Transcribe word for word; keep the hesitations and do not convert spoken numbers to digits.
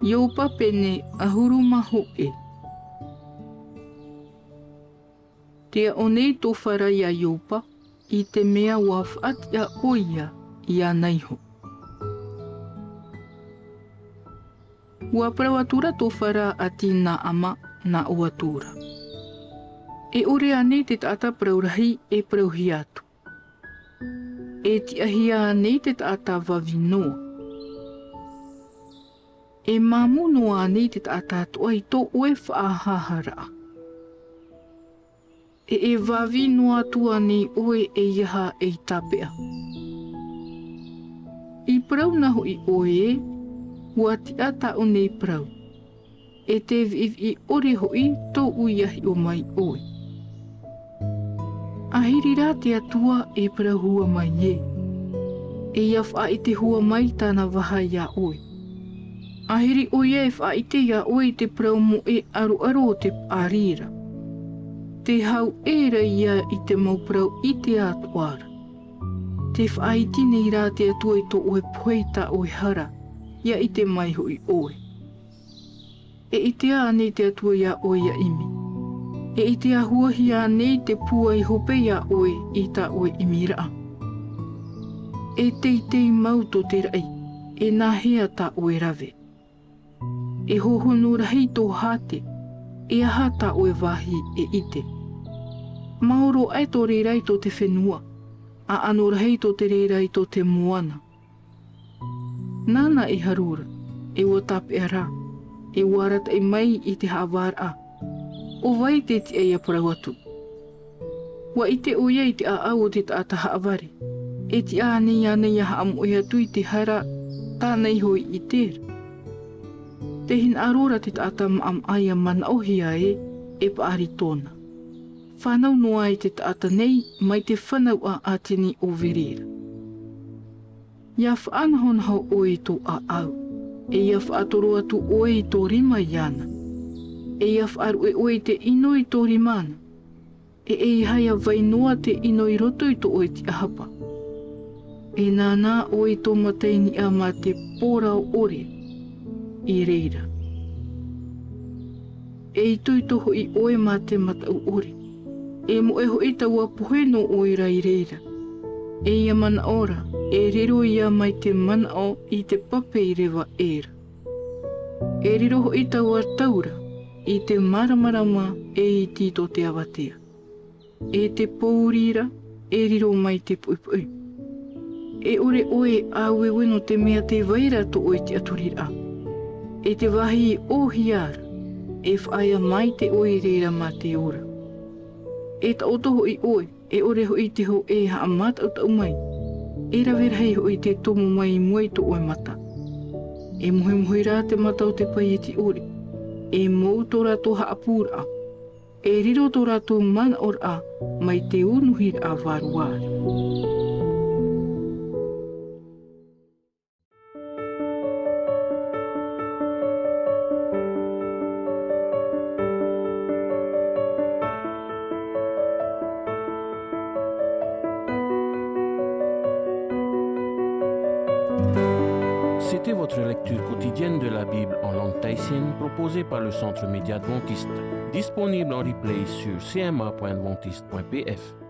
Ioba pene ʻahuru mā hōʻē. Te aʻo nei tō Fara iā Ioba, i te mea ʻua faʻatiʻa ʻoia iāna iho. ʻUa parau atura tō Fara ʻāti Naama, nā ʻō atura: E ʻore ānei te taʻata parau rahi e parauhia atu? E tiʻahia ānei te taʻata vāvī noa? E māmū noa ānei te taʻata atoʻa i tō ʻoe faʻahaaharaʻa? E e vāvī noa atu ānei ʻoe eiaha ei tāpeʻa? I parau na hoʻi ʻoe ē, ʻua tiʻa tāʻu nei parau, e te viʻiviʻi ʻore hoʻi tōʻu ia hiʻo mai ʻoe. ʻAhiri rā te Atua e parau hua mai ē, e ia faʻaʻite hua mai tāna vaha iā ʻoe. ʻAhiri ʻoia e faʻaʻite iā ʻoe i te parau moʻe ʻaroʻaro o te paʻari ra. Te hau ʻē ra ia i te mau parau ʻite atoʻa ra. Te faʻaiti nei rā te Atua i tō ʻoe pohe i tā ʻoe hara, ia ʻite mai hoʻi ʻoe. E ʻitea ānei te Atua iā ʻoe ia ʻimi? E ʻitea huahia ānei te pūai hope iā ʻoe i tā ʻoe ʻimiraʻa? E teitei mau tō te raʻi, e nāhea tā ʻoe rave? E hohonu rahi tō hāte, e aha tā ʻoe vāhi e ʻite? Maoro aʻe tō reira i tō te fenua, ʻaʻano rahi tō te reira i tō te moana. Nāna e haru ra, e ʻua tāpeʻa rā, e ʻua arataʻi mai i te haʻavāraʻa. ʻO vai te tiʻa ia parau atu? ʻUa ʻite ʻoia i te ʻāʻau o te taʻata haʻavare. E tiʻa ānei iāna ia haʻamoʻe atu i te hara tāna iho i ʻite ra? Tē hinaʻaro ra te taʻata maʻamaʻa ia manaʻohia ē, e paʻari tōna. Fānau noa i te taʻata nei mai te fanauʻa ʻātini ʻōvere ra. Ia faʻanahonaho ʻoe i tō ʻāʻau, e ia faʻatoro atu ʻoe i tō rima iāna, e ia faʻaruʻe ʻoe i te ʻino i tō rima na, e ʻeiaha ia vai noa te ʻino i roto i tō ʻoe tiʻahapa. E nānā ʻoe i tō mata i niʻa mā te pōrao ʻore i reira. E itoito hoʻi ʻoe mā te mataʻu ʻore, e moʻe hoʻi taua pohe nō ʻoe ra i reira. E ia manaʻo ra, e riro ia mai te manaʻo i te pape i reva ʻē ra. E riro hoʻi taua tau ra i te māramarama e iti tō te avatea. E te pōuri ra, e riro mai te poʻipoʻi. E ʻore ʻoe e ʻāueue nō te mea tē vai ra tō ʻoe tiʻaturiraʻa. E te vāhi ʻōhia ra, e faʻaea maite ʻoe i reira mā te ora. E taʻoto hoʻi ʻoe, e ʻore hoʻi te hōʻē e haʻamātaʻutaʻu mai. E rave rahi hoʻi te tomo mai i mua i tō ʻoe mata. E mohimohi rā te mata o te paieti ʻore, e mou tō rātou haʻapūraʻa. E riro tō rātou manaʻoraʻa mai te unuhiraʻa vārua ra. C'était votre lecture quotidienne de la Bible en langue tahitienne proposée par le Centre Média Adventiste, disponible en replay sur C M A point adventiste point P F.